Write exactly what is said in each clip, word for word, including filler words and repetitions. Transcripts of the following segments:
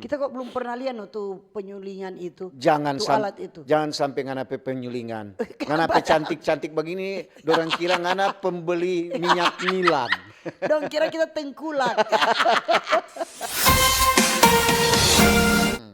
Kita kok belum pernah lihat no tu penyulingan itu, Jangan tu sam- alat itu. Jangan sampai ngana pe penyulingan. Ngana pe cantik-cantik begini, dorang kira ngana pembeli minyak nilam. Dong kira kita tengkulak.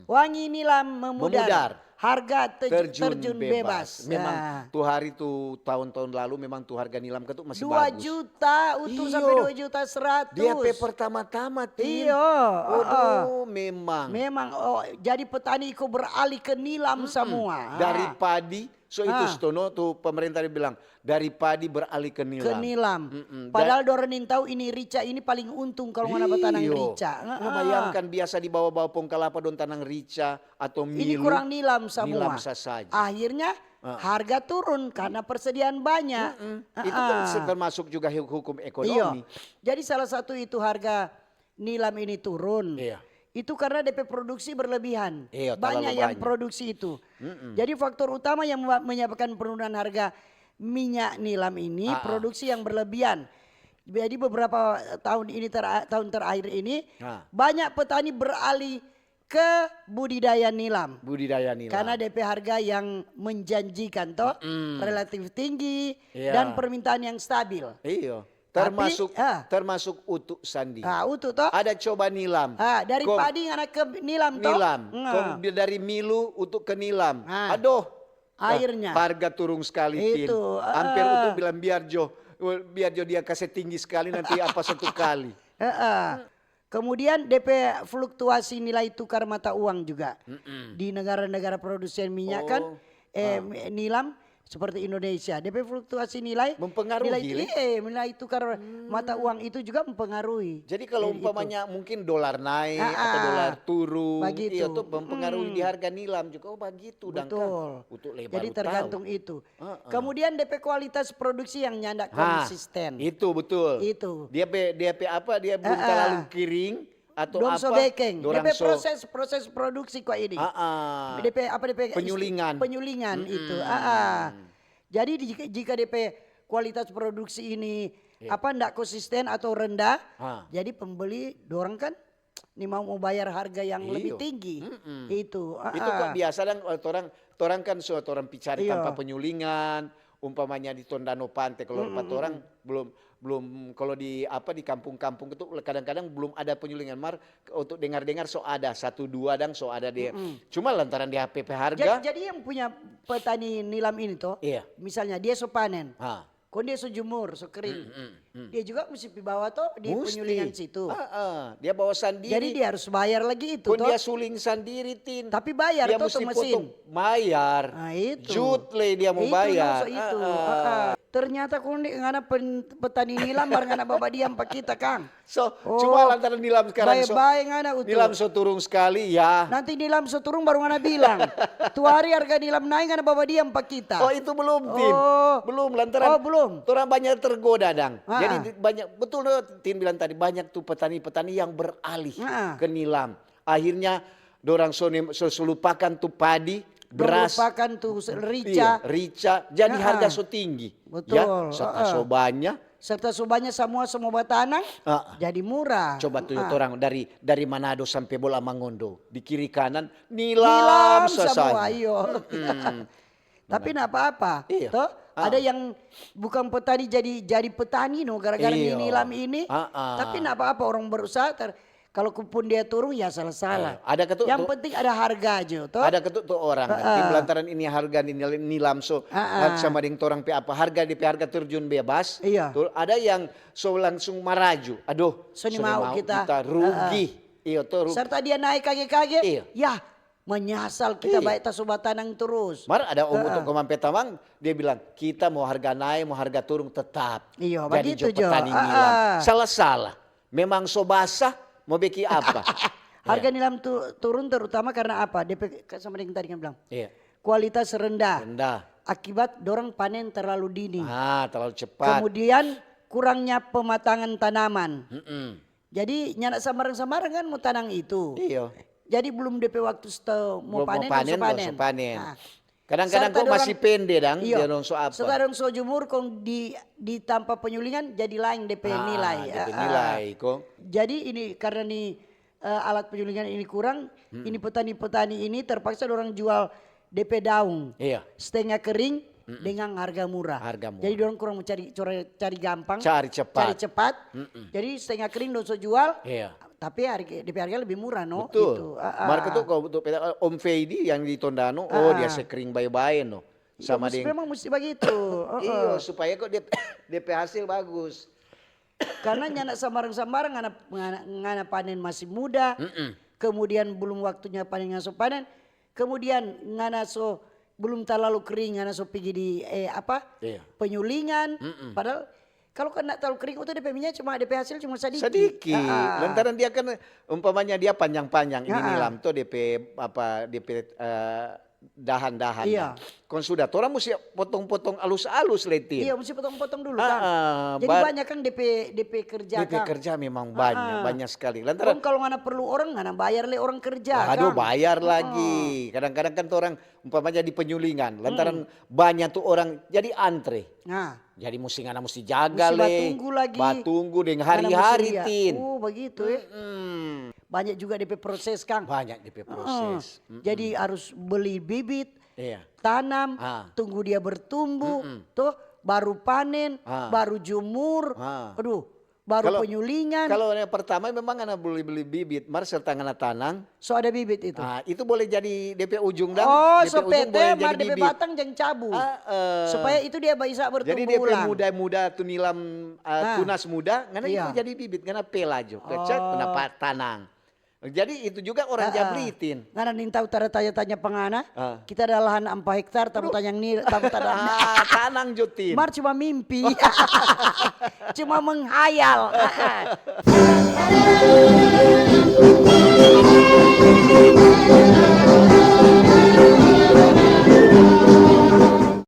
Wangi nilam memudar. Memudar. Harga te- Terjun, terjun, bebas. bebas. Memang Nah. tu hari tu, tahun-tahun lalu memang tu harga nilam ke tu masih Dua bagus. juta untuk sampai Iyo. dua juta seratus. Dia pe pertama-tama, Tin. Iyo, Waduh, memang. Memang, oh, jadi petani iko beralih ke nilam semua. Dari padi, so itu Ah. Stono tu pemerintah dia bilang, dari padi beralih ke nilam. Ke nilam. Mm-mm. Padahal dorang ning tahu ini rica ini paling untung kalau ngana batanang Iyo. rica. Nah, Heeh. bayangkan biasa di bawah-bawah pohon kelapa dong tanang rica atau milu. Ini kurang nilam semua. Nilam sasaja. Akhirnya harga turun karena persediaan banyak. Mm-mm. Itu kan termasuk juga hu- hukum Iyo. ekonomi. Jadi salah satu itu harga nilam ini turun. Iya. Itu karena D P produksi berlebihan. Iya, Banyak terlalu yang banyak. Produksi itu. Jadi faktor utama yang memba- menyebabkan penurunan harga minyak nilam ini Ah, ah. Produksi yang berlebihan. Jadi beberapa tahun ini ter- tahun terakhir ini Ah. banyak petani beralih ke budidaya nilam. Budidaya nilam. Karena D P harga yang menjanjikan toh, relatif tinggi Iya. Dan permintaan yang stabil. Iyo. Tapi, Termasuk ah. termasuk utuk sandi. Ah, utuk toh? Ada coba nilam. Ah, dari Kong- padi ngana ke nilam toh? Nilam. Nah. Kong di- dari milu utuk ke nilam. Ah. Aduh. Akhirnya. Harga turun sekali, Tin. Itu, Hampir ah. Utuk bilang biar jo, biar jo dia kasih tinggi sekali nanti apa satu kali. Heeh. Kemudian D P fluktuasi nilai tukar mata uang juga di negara-negara produsen minyak kan, Oh. eh, nilam seperti Indonesia, D P fluktuasi nilai Mempengaruhi, nilai, Lin. Iya, nilai tukar mata uang itu juga mempengaruhi. Jadi kalau Jadi itu. Umpamanya mungkin dolar naik Ah, atau ah. Dolar turun, Begitu. Iya tuh mempengaruhi di harga nilam juga. Oh begitu, dang kan. Betul. Utuk le Jadi baru tergantung tahu. itu. Heeh. Kemudian D P kualitas produksi yang nyanda Hah, konsisten. Itu betul. Itu. Dia pe dia pe apa dia belum Heeh. Terlalu kering atau Dong apa? so bekeng. Dorang D P so- proses proses produksi kok ini. Heeh. D P apa D P Penyulingan. Penyulingan itu. Ah, ah. Jadi jika, jika D P kualitas produksi ini Iya. apa ndak konsisten atau rendah, Ah. jadi pembeli dorang kan ni mau mau bayar harga yang lebih Iyo. tinggi. Mm-mm. Itu. Ah, Itu kok ah. Biasa dang, eh, torang torang kan so torang pi cari Iyo. Tampa penyulingan, umpamanya di Tonda no Pante kalau tempat orang belum belum kalau di apa di kampung-kampung itu kadang-kadang belum ada penyulingan mar untuk dengar-dengar so ada satu dua dang so ada dia. Cuma lantaran di H P P harga. Jadi, jadi yang punya petani nilam ini toh, Iya. Misalnya dia so panen, Ha. Kong dia so jumur, so kering. Mm, mm, mm. Dia juga mesti pi bawa to di Musti. penyulingan situ. Heeh, dia bawa sandiri. Jadi dia harus bayar lagi itu Kong to. Dia suling sandiri, Tin. Tapi bayar Dia to, musti to mesin. Potong, bayar. Ah, itu. Jut le dia mau Itu bayar. dong, so itu. Heeh. Heeh. Ternyata kong di ngana pen- petani nilam baru ngana bawa diam pa kita, kang. So, Oh, cuma lantaran nilam sekarang so, bae-bae ngana utu. Nilam so turung skali, ya. Nanti nilam so turung baru ngana bilang. Tu hari harga nilam nae ngana bawa diam pa kita. Oh, itu belum, Tin. Oh. Belum, lantaran Oh, belum. Orang banyak tergoda, dang. Ah. Jadi di- banyak, betul, Tin bilang tadi, banyak tu petani-petani yang beralih Ah. ke nilam. Akhirnya, dorang so, nem- so, so lupakan tu padi, Dong beras, lupakan tu se- iya, rica. rica, jadi Ah. harga so tinggi. Betul, Ya, serta ah. so banyak. Serta so banyak samua so mo batanang, Ah. jadi murah. Coba tu Ah. orang dari dari Manado sampai Bola Mangondo, di kiri kanan, nilam, Nilam sasaja. samua, iyo. Mm-mm. Tapi ndak apa-apa, Iya. toh? Ah. Ada yang bukan petani jadi jadi petani no gara-gara ni Iyo. nilam ini. Ah, ah. Tapi ndak apa-apa, orang berusaha ter- kalaupun dia turun ya salah-salah. Iya. Ada ketu- Yang tu- penting ada harga aja, toh? Ada ketu tu orang nanti Heeh. lantaran ini harga di nil- nilam so Heeh. sama deng torang pe apa harga di pe harga terjun bebas. Iya. Tu ada yang so langsung maraju. Aduh, So ni so ni mau mau kita. kita rugi. Heeh. Iyo tu rugi. Serta dia naik kage-kage, Iya. Ya menyasal kita Iya. bae tasoba tanang terus. Mar ada om Heeh. untuk komang petawang, dia bilang kita mau harga naik, mau harga turun tetap. Iyo, Jadi begitu jo jo. Petani Heeh. nilam. Salah-salah. Memang so basah, mau bikin apa? Harga Ya. Nilam tu turun terutama karena apa? D P sama dengan tadi kan bilang. Iya. Kualitas rendah. Rendah. Akibat dorang panen terlalu dini. Ah, terlalu cepat. Kemudian kurangnya pematangan tanaman. Mm-mm. Jadi nyanda sambarang-sambarang kan mau tanang itu. Iyo. Jadi belum D P waktu sto mau Belum mau panen, panen, so belum panen. so panen. Nah, Kadang-kadang serta kok masih dorang- pende, dang, Iyo. dia dong so apa? Sekarang so jumur kong di di tampa penyulingan jadi lain D P Ah, nilai. D P Ah, ah. Nilai kok. Jadi ini karena ni eh, alat penyulingan ini kurang, ini petani-petani ini terpaksa dorang jual depe daun Iya. setengah kering dengan harga murah. Harga murah. Jadi dorang kurang mau cari cari, cari gampang, Cari cepat. cari cepat. Jadi setengah kering dong so jual, Iya. tapi harga depe harga lebih murah no. Betul. Gitu. Ah, ah. Marco tuh kalau untuk peta- Om Fedi yang di Tondano, oh dia sekering bae-bae no. Iya, Sama mesti- dengan memang mesti begitu. Heeh. Iyo, supaya kok dia depe hasil bagus. Karena nyanda sambarang-sambarang ngana, ngana, ngana panen masih muda, kemudian belum waktunya panen ngana so panen, kemudian ngana so belum talalu kering ngana so pigi di eh, apa Iya. penyulingan, padahal kalau kan ndak talalu kering itu depe minyak cuma depe hasil cuma sadiki. Sadiki. Ah, ah. Lantaran dia kan umpamanya dia panjang-panjang ini Ah, ah. nilam tuh depe apa depe eh, dahan-dahan. Iya. Kon sudah, torang musti potong-potong alus-alus letin. Iya, mesti potong-potong dulu Ah, kan. ah, Jadi bar- banyak kan depe depe kerja Depe kan. kerja memang banyak, Ah, ah. banyak sekali. Kong Lantaran kalau ngana perlu orang ngana bayar le orang kerja aduh kan. bayar lagi. Kadang-kadang kan orang umpamanya di penyulingan, lantaran banyak tuh orang jadi antre. Nah, Jadi musti ngana musti jaga Musti le. batunggu lagi. Batunggu deng ngana musti hari-hari lia. tin. Oh, begitu ya. Hmm. Banyak juga depe proses Kang. Banyak depe Heeh. proses. Jadi harus beli bibit, Iya. tanam, Ah. tunggu dia bertumbuh, tuh baru panen, Ah. baru jemur, Ah. aduh, baru Kalau- penyulingan. Kalau yang pertama memang ngana beli-beli bibit, mar serta ngana tanang. So ada bibit itu. Ah, itu boleh jadi depe ujung dang. Oh, depe so ujung pete boleh mar jadi depe bibit. Batang jang cabu. Ah, eh. Supaya itu dia bisa bertumbuh Jadi depe ulang. Muda-muda tu nilam uh, Ah. Tunas muda, ngana Iya. itu jadi bibit, ngana pela jo, kecek, Oh. ngana pa- tanang. Jadi itu juga orang Ah, ah. Jablitin. Ngana nintau tara tanya-tanya pa ngana. Ah. Kita ada lahan empat hektar, tamu tanyang ni, tamu tadang. Ah, tanang jo tin. Mar cuma mimpi. Cuma menghayal.